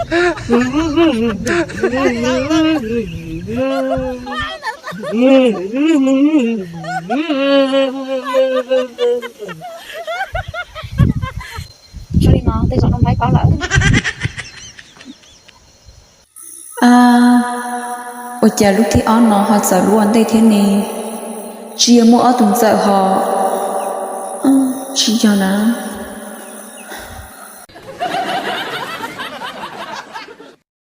Li no tej zaum Nuj Nplaib paub lawm. Ua cas lub thib ob no ho txawm lub ua ntej thiab ne? Tsis yog muaj ob tug ntxawm ho? Tsis yog na.